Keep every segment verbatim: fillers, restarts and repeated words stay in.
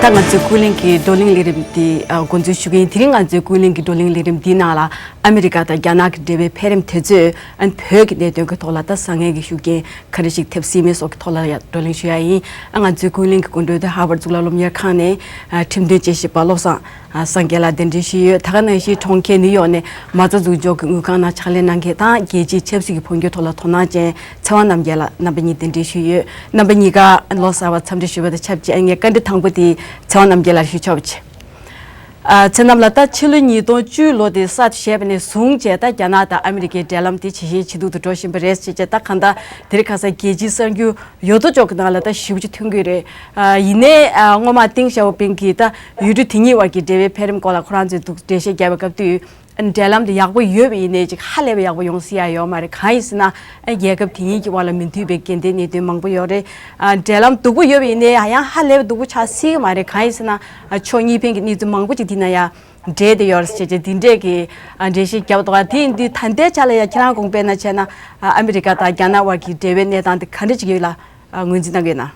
ད་ང་ཚོའི་ཀུན་གླེང་གི་བགྲོ་གླེང་ལས་རིམ་འདི་ཨ་འགོ་འཛུགས་ཞུ་གི་ཡིན། དེ་རིང་ང་ཚོའི་ཀུན་གླེང་གི་བགྲོ་གླེང་ལས་རིམ་འདིའི་ནང་ལ་ཨ་མི་རི་ཀ་དང་རྒྱ་ནག་གི་འབྲེལ་བའི་འཕེལ་རིམ་དེ་ཚོས་ཨ་བོད་ཀྱི་གནད་དོན་གྱི་ཐོག་ལ་ད་བཟང་ངན་གྱི་ཤུགས་རྐྱེན་ག་རེ་ཞིག་ཐེབས་སྲིད་མིན་སོགས་ཀྱི་ཐོག་ལ་ཡང་བགྲོ་གླེང་ཞུ་ཡ་ཡིན། ཨ་ང་ཚོའི་ཀུན་གླེང་གི་སྐུ་མགྲོན་དེ་ཧར་ཝརཌ་གཙུག་ལག་སློབ་གཉེར་ཁང་ནས་ཨ་ཁྲིམས་དོན་དཔྱད་ཞིབ་པ་བློ་བཟང་ཨ་སངས་རྒྱས་ལགས་གདན་འདྲེན་ཞུས་ཡོད། ད་ག་ནང་བཞིན་གྲོང་ཁྱེར་ནིའུ་ཡོག་ནས་མ་རྩ་འཛུགས་འཇོག་གི་དངུལ་ཁང་ནང་ཕྱག་ལས་གནང་མཁན་དང་རྒྱལ་སྤྱིའི་ཆབ་སྲིད་ཀྱི་འཕོ་འགྱུར་ཐོག་ལ་དོ་སྣང་ཅན་ཚེ་དབང་རྣམ་རྒྱལ་ལགས་རྣམ་པ་གཉིས་གདན་འདྲེན་ཞུས་ཡོད། རྣམ་པ་གཉིས་ཀ་ལོ་གསར་བ་འཚམས་འདྲི་ཞུ་བ་དང་ཆབས་ཅིག་ངས་བཀའ་འདྲི་དང་པོ་དེ་ཚེ་དབང་རྣམ་རྒྱལ་ལགས་ཞུ་ཆོག་པ་བྱེད། ཨ་ཚེ་རྣམ་ལགས། ད་ཕྱི་ལོ་ཉིས་སྟོང་བཅུ་ལོ་དེ་གསར་དུ་བཞད་པ་ནས་བཟུང་བྱས་ད་རྒྱ་ནག་དང་ཨ་མི་རི་ཀའི་འབྲེལ་ལམ་དེ་ཇེ་ཞན་ཇེ་སྡུག་ཏུ་འགྲོ་བཞིན་པ་རེད་ཟེར་བྱས། ད་གང་ལྟར་དེ་རིང་ཁ་སང་རྒྱལ་སྤྱིའི་གསར་འགྱུར་ཡོད་དོ་ཅོག་གི་ནང་ལ་ད་ཞེ་པོ་ཅིག་ཐོན་གྱི་ཡོད་རེད། ཨ་ཡིན་ནའི་ཨ་སྔོན་མ་ཏེང་ཞའོ་ཕིང་གིས་ད་ཡུལ་གྲུ་དེ་གཉིས་བར་གྱི་འབྲེལ་བའི་འཕེལ་རིམ་སྐོར་ལ་ཁོ་རང་ཚོས་འདུག་འགྲེལ་བཤད་བརྒྱབ་པའི་སྐབས་དུས། འབྲེལ་ལམ་དེ་ཡག་པོ་ཡོད་པ་ཡིན་ནའི་ཅིག་ཧ་ལས་པའི་ཡག་པོ་ཡོང་སྲིད་ཡ་ཡོད་མ་རེད། གང་ཡིན་ཟེར་ན་རྒྱལ་ཁབ་དེ་གཉིས་ཀྱི་དབར་ལ་མི་མཐུན་པའི་འགལ་ཟླའི་གནད་དོན་མང་པོ་ཡོད་རེད། འབྲེལ་ལམ་སྡུག་པོ་ཡོད་པ་ཡིན་ནའི་ཡང་ཧ་ལས་པའི་སྡུག་པོ་ཆགས་སྲིད་ཀྱི་མ་རེད། གང་ཡིན་ཟེར་ན་ཕྱོགས་གཉིས་ཕན་གྱི་གནས་ཚུལ་མང་པོ་ཅིག་དེ་ན་ཡང་འབྲེལ་བསྡད་ཡོད་རེད་ཟེར་བྱས་དེ་འདྲས་ཀྱི་འགྲེལ་བཤད་བརྒྱབ་འདུག་དེ་ཡིན་དུས་ད་ལྟའི་ཆ་ལ་ཡང་ཁྱེད་རང་དགོངས་པ་ན་བྱས་ན་ཨ་མི་རི་ཀ་དང་རྒྱ་ནག་དབར་གྱི་འབྲེལ་བའི་གནས་སྟངས་དེ་ག་འདྲ་ཅིག་ཡོད་ལ་ངོས་འཛིན་གནང་གི་ཡོད་ན།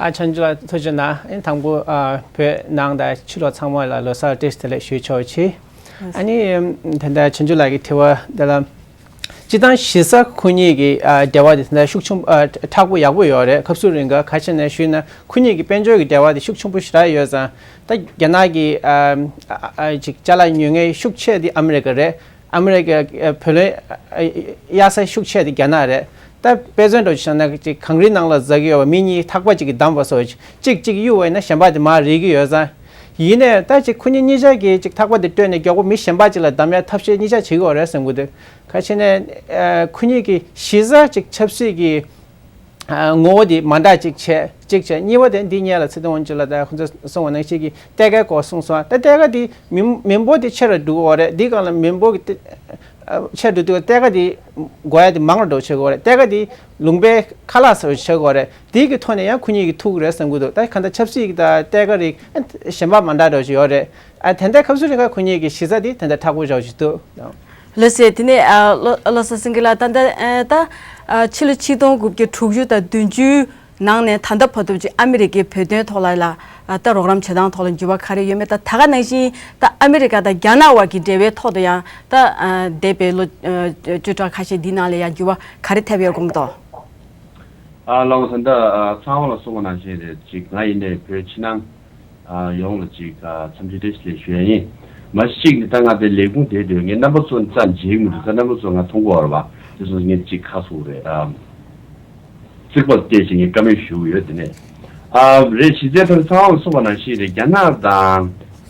ཨ་བྱང་ཆུབ་ལགས་ཐུགས་རྗེ་གནང་། ཨ་ནི་དང་པོ་ཨ་བོད་ནང་དང་ཕྱི་ལོགས་ཚང་མ་ལ་ལོ་གསར་བཀྲ་ཤིས་བདེ་ལེགས་ཞུ་ཆོག་ཆེ། ཨ་ནི་ད་ལྟ་བྱང་ཆུབ་ལགས་ཀྱི་དྲི་བ་འདི་ལ་སྤྱིར་བཏང་གཞི་རྩ་ཁོ་གཉིས་ཀྱི་ཨ་འབྲེལ་བ་དེ་ད་ལྟ་ཤུགས་ཆུང་ཨ་མཁྲེགས་པོ་ཡག་པོ་ཡོད་རེད། སྐབས་སུ་རིང་ག་ཁ་ཤས་ནས་ཞུས་ན་ཁོ་གཉིས་ཀྱི་དཔལ་འབྱོར་གྱི་འབྲེལ་བ་དེ་ཤུགས་ཆེན་པོ་ཞེ་དྲག་ཡོད་ཙང་ད་རྒྱ་ནག་གི་ཨ་ཨ་ཨ་ཅིག་ཅ་ལག་ཉོ་མཁན་ཤུགས་ཆེ་དེ་ཨ་མི་རི་ཀ་རེད། ཨ་མི་རི་ཀའི་བུ་ལོན་གཡར་ས་ཤུགས་ཆེ་དེ་རྒྱ་ནག་རེད། ད་དཔེ་མཚོན་འདྲ་བཞག་ན་ཅིག་གངས་རིའི་ནང་ལ་འཛེག་གི་ཡོད་པ་མི་གཉིས་ཐག་པ་གཅིག་གིས་བསྡམས་པ་སོགས་གཅིག་གཅིག་གཡུག་པ་ཡིན་ན་གཞན་པ་དེ་མར་རིལ་གི་ཡོད་ཙང་། ཡིན་ནའི་ད་ཅིག་ཁོ་གཉིས་གཉིས་ཆ་གིས་ཅིག་ཐག་པ་དེ་བཏོན་ནས་མགྱོགས་པོ་མི་གཞན་པ་ཅིག་ལ་བསྡམ་ཡ་ཐབས་ཤེས་གཉིས་ཆ་བྱེད་ཀྱི་ཡོད་རེད་བསམ་གི་འདུག་ག་ཅི་ནས་ཁོ་གཉིས་ཀྱི་གཞི་རྩ་ཅིག་ཆབ་སྲིད་ཀྱི་ངོ་བོ་དེ་མ་འདྲ་ཅིག་བྱས་གཅིག་བྱས། གཉིས་པ་དེ་འདི་སྔོན་ལ་ཚེ་བརྟན་དབང་ཕྱུག་ལགས་དང་ཁོང་ཚོས་གསུངས་པ་ནང་བཞིན་གྱི་གཏེར་ཁའི་སྐོར་གསུངས་སོང་། ད་གཏེར་ཁ་དེ་མི་མི་འབོར་དེ་ཆེ་རུ་འགྲོ་གི་ཡོད་རེད། འདི་སྒང་ལ་མི་འབོར་གྱི་ཆེ་རུ་འགྲོ་དུས་གཏེར་ཁ་དེ་དགོས་ཡ་དེ་མང་རུ་འགྲོ་བྱེད་ཀྱི་ཡོད་རེད། གཏེར་ཁ་དེ་ལུང་པའི་ཁ་ལག་ཟེར་བ་ཞིག་ཆགས་ཀྱི་ཡོད་རེད། དེ་གི་ཐོག་ནས་ཡང་ཁོ་གཉིས་ཀྱིས་ཐུག་གི་རེད་བསམ་གྱི་འདུག་ད་གང་ལྟར་ཆབ་སྲིད་ཀྱི་ད་གཏེར་ཁ་རིགས་གཞན་པ་མ་འདྲ་འདྲ་བོ་ཞིག་ཡོད་རེད། ཨ་དེ་འདྲ་སྐབས་སུ་རིང་ཁ་ཁོ་གཉིས་ཀྱི་གཞི་རྩ་དེ་དེ་འདྲ་མཁྲེགས་པོ་འདྲ་བོ་ཞིག་འདུག་ལགས་སོ། དེ་ནས་ཨ་བློ་བློ་བཟང་སེང་གེ་ལགས། ད་ལྟ་ཨ་ད་ཨ་ཕྱི་ལོ་ཆིག་སྟོང་དགུ་བརྒྱ་དྲུག་ཅུ་དང་བདུན་ཅུའི་ནང་ནས་ད་ལྟ་བར་དུ་ཅིག་ཨ་མི་རི་ཀའི་བོད་དོན་ཐོག་ལ་ལ་ཨ་ད་རོགས་རམ་བྱེད་སྟངས་ཐོག་ལ་འགྱུར་བ་ག་རེ་ཡོད་མེད། ད་ད་ག་ནང་བཞིན་ད་ཨ་མི་རི་ཀ་དང་རྒྱ་ནག་དབར་གྱི་འབྲེལ་བའི་ཐོག་ཏུ་ཡང་ད་ཨ་འདས་པའི་ལོ་ཨ་བཅུ་ཕྲག་ཁ་ཤས་འདི་ནང་ལ་ཡང་འགྱུར་བ་ག་རེ་ཐེབས་ཡོད་དགོངས་དོ། ཨ་ལགས་སོ། ད་ཨ་ཚང་མ་ལ་གསུངས་པ་ནང་བཞིན་རེད། ཅིག་ང་ཡིན་ནའི་བོད་ཕྱི་ནང་ཨ་ཡོངས་ལ་ཅིག་ཨ་འཚམས་འདྲི་བཀྲ་ཤིས་བདེ་ལེགས་ཞུ་ཡ་ཡིན། མ་གཞི་གཅིག་ནི་ད་ང་དེ་ལས་ཁུངས་དེ་སྡོད་ངས་རྣམ་པ་ཚོ་རྩ་མཇལ་གི་མི་འདུག་ད་རྣམ་པ་ཚོ་ང་མཐོང་གི་ཡོད་རེད་པ། དེ་སོང་ངས་ཅིག་ཁ་སོ་རེད། ཨ་རྩིག་པ་བལྟས་ཤིག་ངས་བཀའ་མོལ་ཞུ་གི་ཡོད། དེ་ནས་ཨ་རེད། གཞི་རྩའི་ཐོག་ཚང་མ་གསུངས་པ་ནང་བཞིན་རེད། རྒྱ་ནག་དང་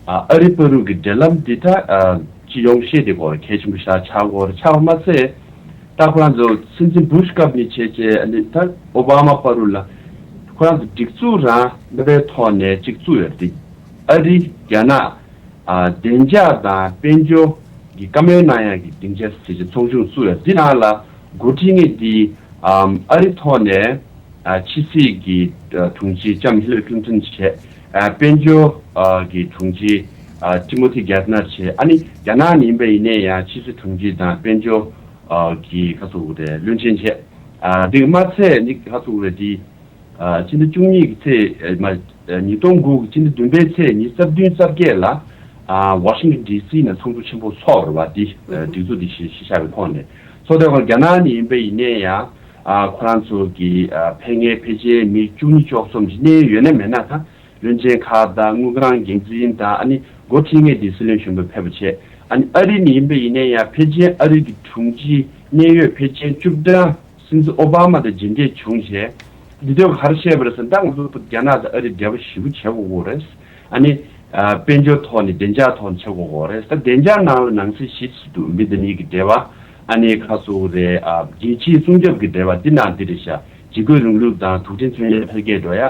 ཨ་ཨ་རི་བར་དུ་གི་འབྲེལ་ལམ་འདི་ད་ཨ་སྤྱི་ཡོངས་བཤད་དེ་གོ་རེད། གལ་ཆེན་པོ་ཞིག་ཆགས་གོ་རེད། ཆགས་པ་མ་ཚད། ད་ཁོ་རང་ཚོ་སྲིད་འཛིན་བུ་ཤ་སྐབས་ནས་བྱས་བྱས་ཨ་ནི་ད་ཨོ་བྷ་མ་བར་དུ་ལ་ཁོ་རང་ཚོ་སྒྲིག་འཛུགས་རང་སློབ་པའི་ཐོག་ནས་གཅིག་བཙུགས་ཡོད་རེད། ཨ་རི་རྒྱ་ནག་ཨ་བདེ་འཇགས་དང་དཔལ་འབྱོར་གྱི་བཀའ་མོལ་གནང་ཡག་གི་སྡིངས་ཆ་ཟེར་བྱས་ཚོགས་ཆུང་བཙུགས་ཡོད་རེད། འདི་ནང་ལ་འགོ་ཁྲིད་མཁན་འདི་ཨ་ཨ་རི་ཐོག་ནས་ཨ་ཕྱི་སྲིད་ཀྱི་ཨ་དྲུང་ཆེ་ལྕམ་ཧི་ལ་རི་ཀླིན་ཏོན་བྱས། ཨ་དཔལ་འབྱོར་ཨ་གྱི་དྲུང་ཆེ་ཨ་ཊི་མོ་ཐི་གེ་ཐ་ནར་བྱས། ཨ་ནི་རྒྱ་ནག་ནས་ཡིན་པ་ཡིན་ནའི་ཡང་ཕྱི་སྲིད་དྲུང་ཆེ་དང་དཔལ་འབྱོར་ཨ་གི་ཁ་སོ་དེ་བློན་ཆེན་བྱས། ཨ་དེ་གི་མ་ཚད་ནི་ཁ་སོ་དེ་ཨ་ཕྱི་ཟླ་བཅུ་གཉིས་ཀྱི་ཚེས་མ་ཉིས་སྟོང་དགུ་གི་ཕྱི་ཟླ་བདུན་པའི་ཚེས་ཉི་ཤུ་རྩ་བདུན་རྩ་བརྒྱད་ལ་ཨ་ཝ་ཤིང་ཊོན་ཌི་སི་ནང་ཚོགས་འདུ་ཆེན་པོ་ཚོགས་རེད་པ། འདི་ཨ་སྒྲིག་འཛུགས་འདི་གཞི་གཞི་བཞག་གི་ཐོག་ནས་ཚོགས་དེ་ཁོ་རྒྱ་ནག་ནས་ཡིན་པ་ཡིན་ནའི་ཡང་ཨ་ཁོ་རང་ཚོ་གི་ཨ་ཕེབས་མཁན་ཕལ་ཆེར་མི་བཅུ་གཉིས་བཅུ་གསུམ་ཞིག་གནད་ཡོད་ན་མེད་ན་ད། བློན་ཆེན་ཁག་དང་དངུལ་ཁང་འགན་འཛིན་དང་ཨ་ནི་འགོ་ཁྲིད་མཁན་དེ་སྲིད་བློན་གཞོན་པ་ཕེབས་པ་བྱས། ཨ་ནི་ཨ་རི་ནས་ཡིན་པ་ཡིན་ནའི་ཡང་ཕལ་ཆེར་ཨ་རི་གི་དྲུང་ཆེ་གནད་ཡོད་ཕལ་ཆེར་བཅུ་གྲངས་སྲིད་འཛིན་ཨོ་བྷ་མ་དང་མཇལ་འཕྲད་བྱུང་བྱས། འདི་དོན་ག་རེ་བཤད་པ་རེད་ཟེར་ན་ད་ང་ཚོ་རྒྱ་ནག་དང་ཨ་རི་འབྲེལ་བ་ཞེ་པོ་བྱེད་དགོས་ཀྱི་རེད། ཨ་ནི་ཨ་དཔལ་འབྱོར་ཐོག་ནས་བདེ་འཇགས་ཐོག་ནས་བྱེད་དགོས་ཀྱི་རེད། ད་བདེ་འཇགས་ནང་ལ་ནང་གསེས་བཞི་ཞིག་འདུག་མི་དང་མི་གི་འབྲེལ་བ། ཨ་ནི་ཁ་སོ་རེད། ཨ་རྒྱལ་སྤྱིའི་སྲུང་སྐྱོབ་ཀྱི་འབྲེལ་བ་འདི་ནང་འདི་རེད་ཤག་འཇིགས་སྐུལ་རིང་ལུགས་དང་དུག་ཕྲན་མཚོན་ཆ་འཕེལ་རྒྱས་འགྲོ་ཡ།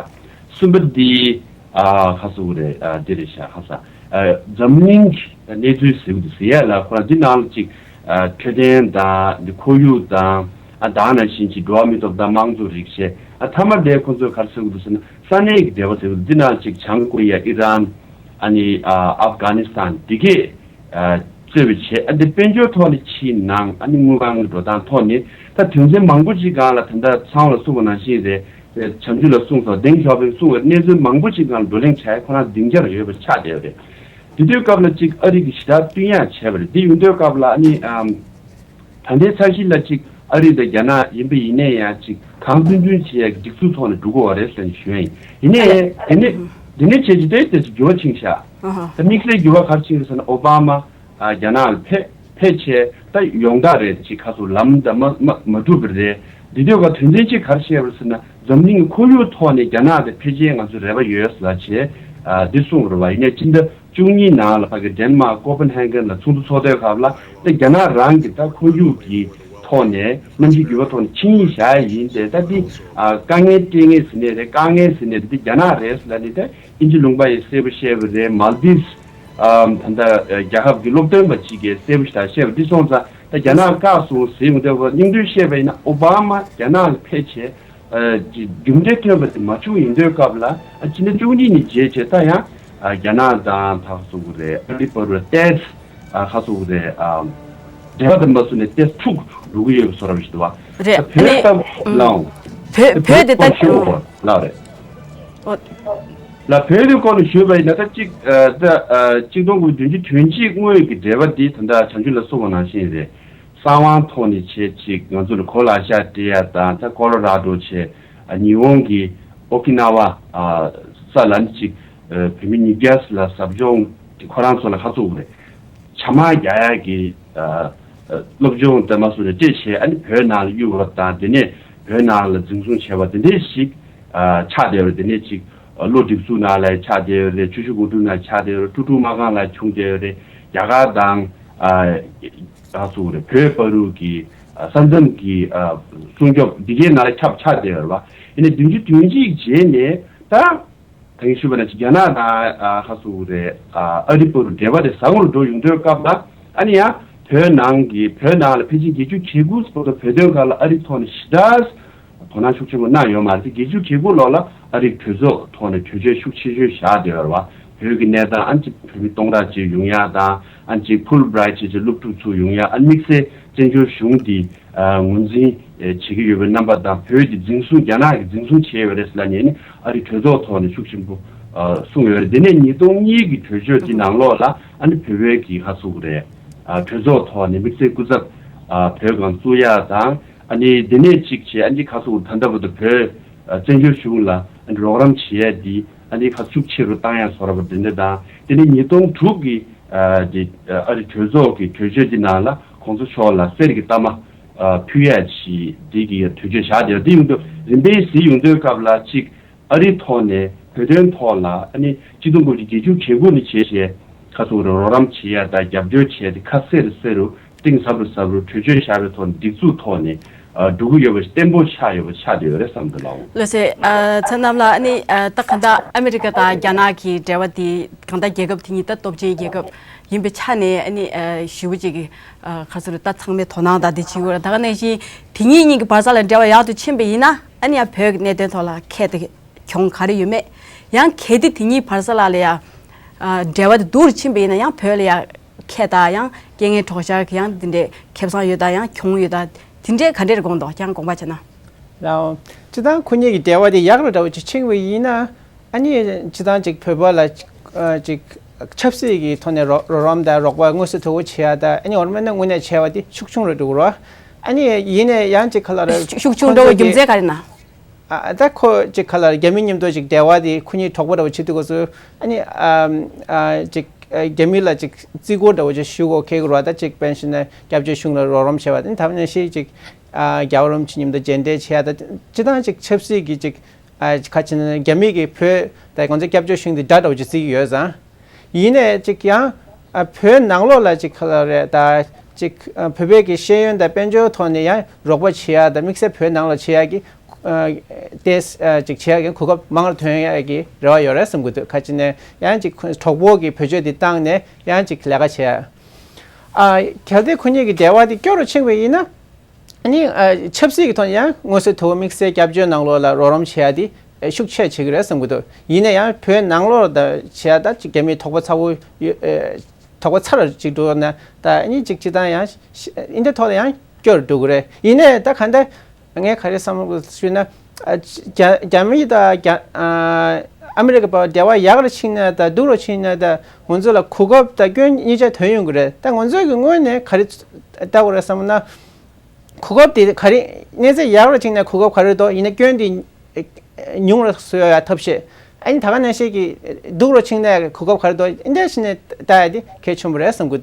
གསུམ་པ་འདི་ཨ་ཁ་སོ་རེད། ཨ་འདི་རེད་ཤག་ཁ་ས་ཨ་འཛམ་གླིང་གི་གནས་ཚུལ་ཟེར་གི་འདུག་ཟེར་ཡ་ལ་ཁོ་རང་འདི་ནང་ལ་ཅིག་ཨ་འཕྲོད་བསྟེན་དང་འདི་ཁོར་ཡུག་དང་ཨ་ད་ག་ནང་བཞིན་ཅིག་འགྲོ་བ་མིའི་ཐོབ་ཐང་དམངས་གཙོ་རིག་བྱེད། ཨ་མཐའ་མ་དེ་ཁོ་ཚོས་ག་རེ་ཟེར་གི་འདུག་ཟེར་ན་ས་གནས་ཀྱི་འབྲེལ་བ་ཟེར་གི་འདུག་འདི་ནང་ཅིག་བྱང་ཀོ་རི་ཡ། ཨི་རན། ཨ་ནི་ཨ་ཨབ་གྷ་ནི་སི་ཐན་འདི་གས་ཨ་གཙོས་པ་བྱས། ཨ་འདི་དཔལ་འབྱོར་ཐོག་ནས་ཕྱིའི་ནང་ཨ་ནི་དངུལ་ཁང་གི་འགྲོ་སྟངས་ཐོག་ནས་ད་དོན་ཚན་མང་པོ་ཅིག་སྒང་ལ་ད་ལྟ་ཚང་ལ་གསུངས་པ་ནང་བཞིན་རེད། བྱམས་ཆུ་ལ་གསུངས་སོང་། ཏེང་ཞའོ་ཕིང་གསུངས་པའི་གནས་ཚུལ་མང་པོ་ཅིག་སྒང་བགྲོ་གླེང་བྱས། ཁོ་རང་སྡིངས་ཆར་ཡོད་པ་ཆགས་བསྡད་པ་རེད། དེ་དུས་སྐབས་ལ་ཅིག་ཨ་རི་གི་ཞི་དྲག་བསྟུན་ཡག་བྱས་པ་རེད། དེ་ཡིན་དུས་སྐབས་ལ་ཨ་ནི་ཨམ། ད་ལྟའི་ཆར་གཞི་ལ་ཅིག་ཨ་རི་དང་རྒྱ་ནག་ཡིན་པ་ཡིན་ནའི་ཡང་ཅིག་གང་ཚུན་ཚུན་བྱེད་ཡག་གི་སྒྲིག་འཛུགས་ཐོག་ནས་འགྲོ་དགོས་པ་རེད་ཟེར་ནས་ཞུ་ཡ་ཡིན། ཡིན་ནའི་དེ་ནས་དེ་ནས་བྱས་ཀྱི་དེ་དེ་ཚོ་འགྱུར་བ་ཕྱིན་ཤག་ད་དམིགས་བསལ་འགྱུར་བ་ག་རེ་ཕྱིན་རེད་ཟེར་ན། ཨོ་བྷ་མ་ཨ་རྒྱ་ནག་ལ་ཕེབས་ཕེབས་བྱས་ད་ཡོང་ཐག་རེད། ཅིག་ཁ་སོ་ལམ་ད་མ་མ་མ་འགྲུབ་པ་རེད། འདི་དུས་ཀ་དོན་ཚན་གཅིག་ག་རེ་བཤད་པ་རེད་ཟེར་ན། འཛམ་གླིང་གི་ཁོར་ཡུག་ཐོག་ནས་རྒྱ་ནག་དང་ཕལ་ཆེར་ང་ཚོ་རེ་བ་ཡོད་ལ་བྱས་ཨ་འདི་གསུངས་རེད་བ། ཡིན་ནའི་ཕྱི་ཟླ་བཅུ་གཉིས་ནང་ལ་ཕ་གི་ཌེན་མཱག་ཀོ་པན་ཧེ་གན་ལ་ཚོགས་འདུ་ཚོགས་དུས་སྐབས་ལ་ད་རྒྱ་ནག་རང་གི་ད་ཁོར་ཡུག་གི་ཐོག་ནས་གནམ་གཤིས་འགྱུར་བ་ཐོག་ནས་ཆིངས་ཡིག་བཞག་ཡ་ཡིན་ཏེ། ད་འདི་ཨ་དཀའ་ངལ་སྤྲད་ངེས་ཟེར་ནས་རེད། དཀའ་ངལ་ཟེར་ནས་རེད། འདི་རྒྱ་ནག་རེད་ཟེར་ལ་ནི་ད་དབྱིན་ཇི་ལུང་པ་ཡིས་གསལ་པོ་བཤད་པ་རེད། མཱལ་དིབ་ཨམ་ད་ལྟ་རྒྱལ་ཁབ་ཀྱི་སློབ་སྟོན་པ་གཅིག་གིས་གསལ་པོ་ཞིག་བཤད་པ་འདི་སོང་ཙང་། ད་རྒྱ་ནག་བཀག་སོང་ཟེར་ཡོང་དུས་སྙིང་བསྡུས་བཤད་པ་ཡིན་ན། ཨོ་བྷ་མ་རྒྱ་ནག་ལ་ཕེབས་བྱས་ཨ་ཅིག་གྲུབ་འབྲས་ཐོན་པ་དེ་མ་བྱུང་། ཡིན་དུས་སྐབས་ལ་ཨ་ཕྱི་ཟླ་བཅུ་གཉིས་ནས་བྱས་བྱས་ད་ཡང་ཨ་རྒྱ་ནག་དང་ད་ག་སོ་གི་རེད། ཨ་རི་བར་ལ་ཏེས་ཨ་ག་སོ་གི་རེད། ཨ་འབྲེལ་བ་དམ་པ་སུ་ནས་ཏེས་འཁྲུག་འགྲོ་གི་ཡོད་པ་བཟོ་འདྲ་ཞིག་འདུག་བ། རེད། ད་ཨ་བོད་ནི་ལྟ་ལའང་བོད་བོད་དེ་ད་ཁོ་ཤོད་གོ་ལ་རེད། ཨོ། ལ་བོད་དེ་སྐོར་ནས་ཞུས་པ་ཡིན་ན། ད་གཅིག་ཨ་ད་ཨ་གཅིག་སྟོང་དགུ་བདུན་ཅུ་དོན་གཅིག་སྔོན་གྱི་འབྲེལ་བ་འདི་ད་ལྟ་བྱང་ཆུབ་ལ་གསུངས་པ་ནང་བཞིན་རེད། གསང་བའི་ཐོག་ནས་བྱས་ཅིག་ང་ཚོ་ལ་གོ་ལ་ཤ་སྤྲད་ཡ་དང་། ད་ཀོ་ལོ་ར་ཌོ་བྱས་ཨ་ཉི་ཧོང་གི་ཨོ་ཀི་ན་ཝ་ཨ་ས་ལ་ནི་ཅིག་ཨ་བོད་མི་ཉིས་བརྒྱ་ལ་ཟབ་སྦྱོང་དེ་ཁོ་རང་ཚོ་ལ་ཁ་ཚུགས་རེད། ཇ་མ་རྒྱག་ཡ་གི་ཨ་ཨ་སློབ་སྦྱོང་དེ་མ་སུ་རེ་སྤྲད་བྱས་ཨ་ནི་བོད་ནང་ལ་གཡུགས་པ་དང་། དེ་ནས་བོད་ནང་ལ་འཛིན་བཟུང་བྱས་པ་དེ་འདྲས་ཤིག་ཨ་ཆགས་བསྡད་ཡོད་རེད། དེ་ནས་ཅིག་ཨ་བློ་སྒྲིག་འཛུགས་ནང་ལ་ཆགས་བསྡད་ཡོད་རེད། ཆུ་ཤུར་སྒང་དྲུག་ནང་ཆགས་བསྡད་ཡོད་རེད། ཀྲུ་ཀྲུ་མ་ཁང་ལ་བྱུང་བསྡད་ཡོད་རེད། རྒྱ་གར་དང་ཨ་ག་ཚུགས་རེད། བོད་བར་དུ་གི་ཨ་ས་མཚམས་ཀྱི་ཨ་སྲུང་སྐྱོབ་འདི་གའི་ནང་ལ་ཁྱབ་ཆགས་བསྡད་ཡོད་རེད་བ། ཡིན་ནའི་བདུན་ཅུ་དོན་གཅིག་རྗེས་ནས་ད། ད་གིན་ཞུས་པ་ནང་བཞིན་རྒྱ་ནག་དང་ཨ་ཁ་སུ་རེད། ཨ་ཨ་རི་བར་འབྲེལ་བ་དེ་ཟབ་མོ་རུ་འགྲོ་ཡོང་དུས་སྐབས་ལ་ཨ་ནི་ཡང་བོད་ནང་གི་བོད་ནང་ལ་ཕལ་ཆེར་བརྒྱད་ཅུ་གྱ་དགུ་བར་དུ་བོད་དོན་སྒང་ལ་ཨ་རི་ཐོག་ནས་ཞེ་དྲག་དོ་སྣང་ཤུགས་ཆེན་པོ་གནང་ཡོད་མ་རེད། བརྒྱད་ཅུ་གྱ་དགུ་ལོ་ལ་ཨ་རིའི་གྲོས་ཚོགས་ཐོག་ནས་གྲོས་ཆོད་ཤུགས་ཆེ་ཤོས་བཞག་བསྡད་ཡོད་རེད་བ། བོད་ཀྱི་གནས་སྟངས་ཨ་ནི་གཅིག་བོད་མི་སྟོང་ཕྲག་གཅིག་ཡོང་ཡ་དང་། ཨ་ནི་གཅིག་ཕུལ་བྷི་རའེ་ཊི་བྱས་བྱས་སློབ་ཕྲུག་ཚོ་ཡོང་ཡ། ཨ་ནི་དམིགས་བསལ་བཙན་བྱོལ་གཞུང་འདི་ཨ་ངོས་འཛིན་ཨེ་བྱེད་ཀྱི་ཡོད་པའི་རྣམ་པ་དང་། བོད་ཀྱི་འཛིན་བཟུང་རྒྱ་ནག་གིས་འཛིན་བཟུང་བྱས་ཡོད་རེད་ཟེར་ལབ་ནས་ནི་ཨ་རི་གྲོས་ཚོགས་ཐོག་ནས་ཤུགས་ཆེན་པོ་ཨ་གསུངས་ཡོད་རེད། དེ་ནས་ཉིས་སྟོང་གཉིས་ཀྱི་གྲོས་ཆོད་འདི་ནང་ལོགས་ལ་ཨ་ནི་བོད་པའི་གི་ཁ་ཚུགས་རེད། ཨ་གྲོས་ཚོགས་ཐོག་ནས་དམིགས་བསལ་སྐུ་ཚབ་ཨ་བོད་ཁང་བཙུགས་ཡ་དང་། ཨ་ནི་དེ་ནས་གཅིག་བྱས་ཨ་ནི་ཁ་ཚུགས་ད་ལྟ་བར་དུ་བོད་ཨ་བཙན་བྱོལ་གཞུང་ལ་ཨ་ནི་རོགས་རམ་བྱེད་ཡ་འདི་ཨ་ནི་ཁ་ཤུགས་ཆེ་རུ་བཏང་ཡ་བཟོ་འདྲ་པོ་དེ་འདྲ་དང་། དེ་ནས་ཉིས་སྟོང་དྲུག་གི་ཨ་དེ་ཨ་རི་གྲོས་ཚོགས་ཀྱི་གྲོས་ཆོད་འདི་ནང་ལ་གོང་ས་མཆོག་ལ་གསེར་གྱི་རྟགས་མ་ཨ་ཕུལ་ཡ་ཞིག་འདི་གི་གྲོས་ཆོད་བཞག་བསྡད་ཡོད། འདི་ཡོང་དུས་རིམ་པས་གཟིགས་ཡོང་དུས་སྐབས་ལ་གཅིག་ཨ་རིའི་ཐོག་ནས་བོད་དོན་ཐོག་ལ་ཨ་ནི་གཅིག་སྟོང་དགུ་བརྒྱ་བརྒྱད་ཅུ་གྱ་དགུ་ནས་བྱས་བྱས་ཁ་ཚུགས་རོགས་རམ་བྱེད་ཡ་དང་རྒྱབ་སྐྱོར་བྱས་ཏེ་ཁ་གསལ་རུ་གསལ་རུ་གཏིང་ཟབ་རུ་ཟབ་རུ་གྲོས་ཆོད་བཞག་པའི་ཐོག་ནས་སྒྲིག་འཛུགས་ཐོག་ནས་ཨ་འགྲོ་གི་ཡོད་པ་ཞིག་བརྟན་པོ་ཆགས་ཡོད་པ་ཆགས་བསྡད་ཡོད་རེད་བསམ་འདུག་ལགས། ལགས་སེ། ཨ་ཚ་ནམ་ལགས། ཨ་ནི་ཨ་ད་གང་ལྟར་ཨ་མི་རི་ཀ་དང་རྒྱ་ནག་གི་འབྲེལ་བ་དེ་གང་ལྟར་རྒྱལ་ཁབ་དེ་གཉིས་ད་སྟོབས་ཆེན་རྒྱལ་ཁབ་ཡིན་པའི་ཆ་ནས་ཨ་ནི་ཨ་ཞེ་པོ་ཅིག་གི་ཨ་ག་ཚོད་རེད། ད་ཚང་མས་དོ་སྣང་དང་དེ་བྱེད་ཀྱི་ཡོད་རེད། ད་ག་ནང་བཞིན་དེ་གཉིས་གཉིས་ཀྱི་བར་ས་ལ་འབྲེལ་བ་ཡག་ཏུ་ཕྱིན་པ་ཡིན་ན་ཨ་ནི་ཡང་བོད་ཀྱི་གནད་དོན་ཐོག་ལ་ཁྱད་དེ་གྱོང་ག་རེ་ཡོད་མེད། ཡང་གལ་ཏེ་དེ་གཉིས་བར་ས་ལ་ལ་ཡ་ཨ་འབྲེལ་བ་དེ་སྡུག་རུ་ཕྱིན་པ་ཡིན་ན་ཡང་བོད་ལ་ཡ་ཁྱད་དང་ཡང་རྐྱེན་ངན་གྲོགས་ཤར་གྱི་ཡང་དེ་འདྲའི་ཁེ་བཟང་ཡོད་དང་ཡང་གྱོང་ཡོད་དང་དེ་འདྲའི་ག་འདྲའི་དགོངས་འདུག་ཀྱང་དགོངས་པ་བྱས་ན། ལའོ། སྤྱིར་བཏང་ཁོ་གཉིས་ཀྱི་འབྲེལ་བ་དེ་ཡག་རུ་འདྲ་བོ་ཅིག་ཕྱིན་པ་ཡིན་ན། ཨ་ནི་སྤྱིར་བཏང་ཅིག་བོད་པ་ལ་ཅིག་ཨ་ཅིག་ཆབ་སྲིད་ཀྱི་ཐོག་ནས་རོགས་རོགས་རམ་དང་རོགས་པ་དངོས་སུ་དོ་ཁུར་བྱེད་ཡ་དང་། ཨ་ནི་འོ་མ་ན་དངོས་གནས་བྱས་པ་དེ་ཤུགས་ཆུང་རུ་འགྲོ་གི་རེད། ཨ་ནི་ཡིན་ནའི་ཡང་ཅིག་ག་ལ་རེད། ཤུགས་ཤུགས་ཆུང་འགྲོ་བའི་རྒྱུ་མཚན་ག་རེ་ན། ཨ་ད་ཁོ་ཅིག་ག་ལ་རྒྱ་མི་མཉམ་དུ་ཅིག་འབྲེལ་བ་དེ་ཁོ་གཉིས་གྲོགས་པོ་འདྲ་བོ་བྱེད་དུས་སྐབས་སུ་ཨ་ནི་ཨ་ཨ་ཅིག་ཨ་རྒྱ་མི་ལ་ཅིག་བརྩི་བཀུར་འདྲ་བོ་ཅིག་ཞུ་དགོས་ཁེལ་གི་རེད་བ། ད་ཅིག་དཔེར་ན་ན་སྐྱབས་བཅོལ་གཞུང་ལ་རོགས་རམ་བྱས་པ་དེ་ནི་ད་ནང་བཞིན་ཅིག་ཨ་རྒྱལ་བ་རིན་པོ་ཆེ་མཉམ་དུ་མཇལ་འཕྲད་བྱས་ཡ་ད་སྤྱིར་བཏང་ཅིག་ཆབ་སྲིད་ཀྱི་ཅིག་ཨ་ཁ་ཅིག་ན་རྒྱ་མི་གིས་བོད་ད་ང་ཚོ་སྐྱབས་བཅོལ་གཞུང་དེ་དགྲ་འདྲ་བོ་ཅིག་བརྩི་གི་ཡོད་ཙང་། ཡིན་ནའི་ཅིག་ཡང་ཨ་བོད་ནང་ལོགས་ལ་ཅིག་ག་ལ་རེད། ད་ཅིག་ཨ་བོད་པའི་གི་ཤེས་ཡོན་དང་དཔལ་འབྱོར་ཐོག་ནས་ཡང་རོགས་པ་བྱེད་ཡ་དང་དམིགས་བསལ་བོད་ནང་ལ་བྱེད་ཡ་གི་ཨ་ཏེས་ཨ་ཅིག་བྱེད་ཡ་གི་གོ་སྐབས་མང་རུ་ཐོན་ཡ་གི་རེ་བ་ཡོད་རེད་བསམ་གི་འདུག་ཁ་ཅིག་ནས་ཡང་ཅིག་གྲོགས་པོ་གི་བེད་སྤྱོད་འདི་བཏང་ནས་ཡང་ཅིག་ལས་ཀ་བྱེད་ཡ། ཨ་གལ་ཏེ་ཁོ་གཉིས་ཀྱི་འབྲེལ་བ་འདི་སྐྱོ་རུ་ཕྱིན་པ་ཡིན་ན། ཨ་ནི་ཨ་ཆབ་སྲིད་ཀྱི་ཐོག་ནས་ཡང་དངོས་སུ་དོ་དམིགས་བསལ་སྐྱབས་བཅོལ་ནང་ལོགས་ལ་རོགས་རམ་བྱེད་ཡ་དེ་ཨ་ཤུགས་ཆེ་བྱེད་ཀྱི་རེད་བསམ་གྱི་འདུག་ཡིན་ན་ཡང་བོད་ནང་ལོགས་ལ་ད་བྱེད་ཡ་ད་ཅིག་རྒྱ་མིའི་དོགས་པ་ཚ་བོ་ཡོད་ཨ་དོགས་པ་ཚ་རུ་ཅིག་འགྲོ་ན་ད་ཨ་ནི་ཅིག་སྤྱིར་བཏང་ཡང་ཨིན་ཌི་ཐོག་ལ་ཡང་སྐྱོ་རུ་འགྲོ་གི་རེད། ཡིན་ནའི་ད་ག་འདྲ་ངས་ག་རེ་བསམ་བློ་ཞུས་ན། ཨ་རྒྱ་རྒྱ་མི་དང་རྒྱ་ཨ་ཨ་མི་རི་ཀ་བར་འབྲེལ་བ་ཡག་རུ་ཕྱིན་ན་དང་སྡུག་རུ་ཕྱིན་ན་དང་ང་ཚོ་ལ་གོ་སྐབས་དང་སྐྱོན་གཉིས་ཆ་ཐོན་ཡོང་གི་རེད། ད་ང་ཚོའི་གི་ངོས་ནས་ག་རེ་ལྟ་དགོས་རེད་བསམ་ན། གོ་སྐབས་དེ་ག་རེ་གནས་ཚད་ཡག་རུ་ཕྱིན་ན་གོ་སྐབས་ག་རེ་འདུག་ཡིན་ན་སྐྱོན་དེ་ཉུང་རུ་བཟོ་ཡ་ཐབས་ཤེས། ཨ་ནི་ད་ག་ནང་བཞིན་གི་སྡུག་རུ་ཕྱིན་ན་གོ་སྐབས་ག་རེ་འདུག་འདི་འདྲ་བྱས་ནས་ལྟ་ཡ་དེ་གལ་ཆེན་པོ་རེད་བསམ་གི་འདུག